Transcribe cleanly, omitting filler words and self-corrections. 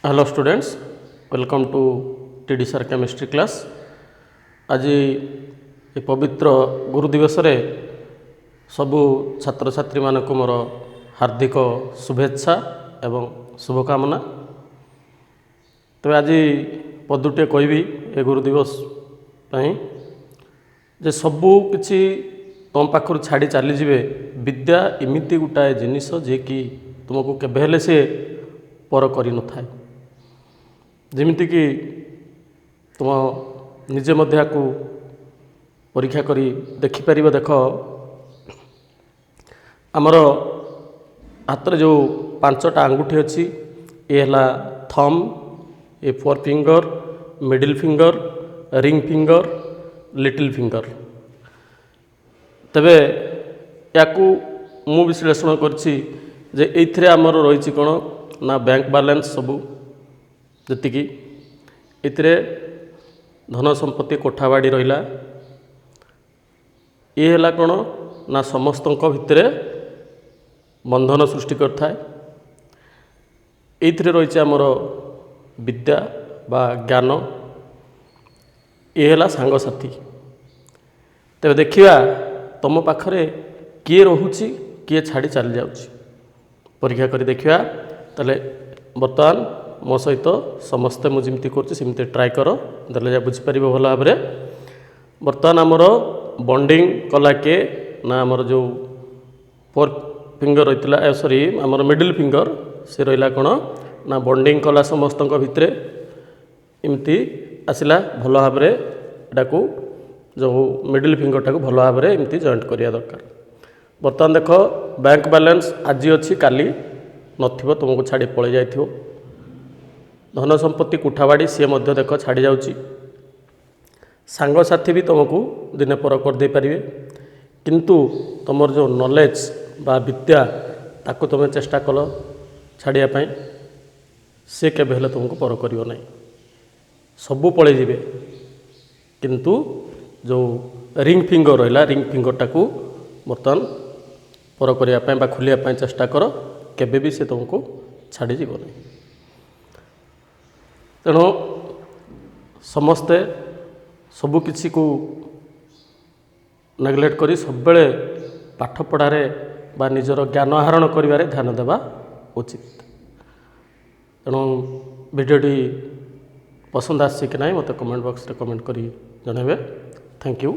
Hello students, welcome to TD Sir Chemistry class. ଆଜି ଏ ପବିତ୍ର ଗୁରୁ ଦିବସରେ ସବୁ ଛାତ୍ରଛାତ୍ରୀମାନଙ୍କୁ ମୋର ହାର୍ଦ୍ଦିକ ଶୁଭେଚ୍ଛା ଏବଂ ଶୁଭକାମନା। ତେବେ ଆଜି ପଦୁଟିଏ କହିବି ଏ ଗୁରୁ ଦିବସ ପାଇଁ ଯେ ସବୁ କିଛି ତୁମ ପାଖରୁ ଛାଡ଼ି ଚାଲିଯିବେ, ବିଦ୍ୟା ଏମିତି ଗୋଟାଏ ଜିନିଷ ଯିଏକି ତୁମକୁ କେବେ ହେଲେ ସିଏ ପର କରିନଥାଏ। ଯେମିତିକି ତୁମ ନିଜେ ମଧ୍ୟ ୟାକୁ ପରୀକ୍ଷା କରି ଦେଖିପାରିବ। ଦେଖ, ଆମର ହାତରେ ଯେଉଁ ପାଞ୍ଚଟା ଆଙ୍ଗୁଠି ଅଛି, ଇଏ ହେଲା ଥମ୍, ଏ four finger, middle finger, ring finger, little finger. ତେବେ ୟାକୁ ମୁଁ ବିଶ୍ଳେଷଣ କରିଛି ଯେ ଏଇଥିରେ ଆମର ରହିଛି କ'ଣ ନା ବ୍ୟାଙ୍କ ବାଲାନ୍ସ ସବୁ ଯେତିକି, ଏଥିରେ ଧନ ସମ୍ପତ୍ତି, କୋଠାବାଡ଼ି ରହିଲା। ଇଏ ହେଲା କ'ଣ ନା ସମସ୍ତଙ୍କ ଭିତରେ ବନ୍ଧନ ସୃଷ୍ଟି କରିଥାଏ। ଏଇଥିରେ ରହିଛି ଆମର ବିଦ୍ୟା ବା ଜ୍ଞାନ। ଇଏ ହେଲା ସାଙ୍ଗସାଥି। ତେବେ ଦେଖିବା ତୁମ ପାଖରେ କିଏ ରହୁଛି, କିଏ ଛାଡ଼ି ଚାଲିଯାଉଛି, ପରୀକ୍ଷା କରି ଦେଖିବା। ତାହେଲେ ବର୍ତ୍ତମାନ ମୋ ସହିତ ସମସ୍ତେ ମୁଁ ଯେମିତି କରୁଛି ସେମିତି ଟ୍ରାଏ କର, ତାହେଲେ ଯାହା ବୁଝିପାରିବ ଭଲ ଭାବରେ। ବର୍ତ୍ତମାନ ଆମର ବଣ୍ଡିଂ କଲା କିଏ ନା ଆମର ଯେଉଁ ଫୋର୍ ଫିଙ୍ଗର ରହିଥିଲା, ସରି, ଆମର ମିଡ଼ିଲ୍ ଫିଙ୍ଗର, ସେ ରହିଲା କ'ଣ ନା ବଣ୍ଡିଂ କଲା ସମସ୍ତଙ୍କ ଭିତରେ। ଏମିତି ଆସିଲା ଭଲ ଭାବରେ। ଏଟାକୁ ଯେଉଁ ମିଡ଼ିଲ୍ ଫିଙ୍ଗରଟାକୁ ଭଲ ଭାବରେ ଏମିତି ଜଏଣ୍ଟ କରିବା ଦରକାର। ବର୍ତ୍ତମାନ ଦେଖ, ବ୍ୟାଙ୍କ ବାଲାନ୍ସ ଆଜି ଅଛି, କାଲି ନଥିବ, ତୁମକୁ ଛାଡ଼ି ପଳେଇ ଯାଇଥିବ। ଧନ ସମ୍ପତ୍ତି, କୋଠାବାଡ଼ି, ସିଏ ମଧ୍ୟ ଦେଖ ଛାଡ଼ି ଯାଉଛି। ସାଙ୍ଗସାଥି ବି ତୁମକୁ ଦିନେ ପର କରିଦେଇପାରିବେ। କିନ୍ତୁ ତୁମର ଯେଉଁ ନଲେଜ୍ ବା ବିଦ୍ୟା, ତାକୁ ତୁମେ ଚେଷ୍ଟା କଲ ଛାଡ଼ିବା ପାଇଁ, ସେ କେବେ ହେଲେ ତୁମକୁ ପର କରିବ ନାହିଁ। ସବୁ ପଳେଇଯିବେ, କିନ୍ତୁ ଯେଉଁ ରିଙ୍ଗ ଫିଙ୍ଗର ରହିଲା, ରିଙ୍ଗ ଫିଙ୍ଗରଟାକୁ ବର୍ତ୍ତମାନ ପର କରିବା ପାଇଁ ବା ଖୋଲିବା ପାଇଁ ଚେଷ୍ଟା କର, କେବେ ବି ସେ ତୁମକୁ ଛାଡ଼ିଯିବ ନାହିଁ। ତେଣୁ ସମସ୍ତେ ସବୁକିଛିକୁ ନେଗ୍ଲେକ୍ଟ କରି ସବୁବେଳେ ପାଠପଢ଼ାରେ ବା ନିଜର ଜ୍ଞାନ ଆହରଣ କରିବାରେ ଧ୍ୟାନ ଦେବା ଉଚିତ। ତେଣୁ ଭିଡ଼ିଓଟି ପସନ୍ଦ ଆସିଛି କି ନାହିଁ, ମୋତେ କମେଣ୍ଟ ବକ୍ସରେ କମେଣ୍ଟ କରି ଜଣାଇବେ। Thank you.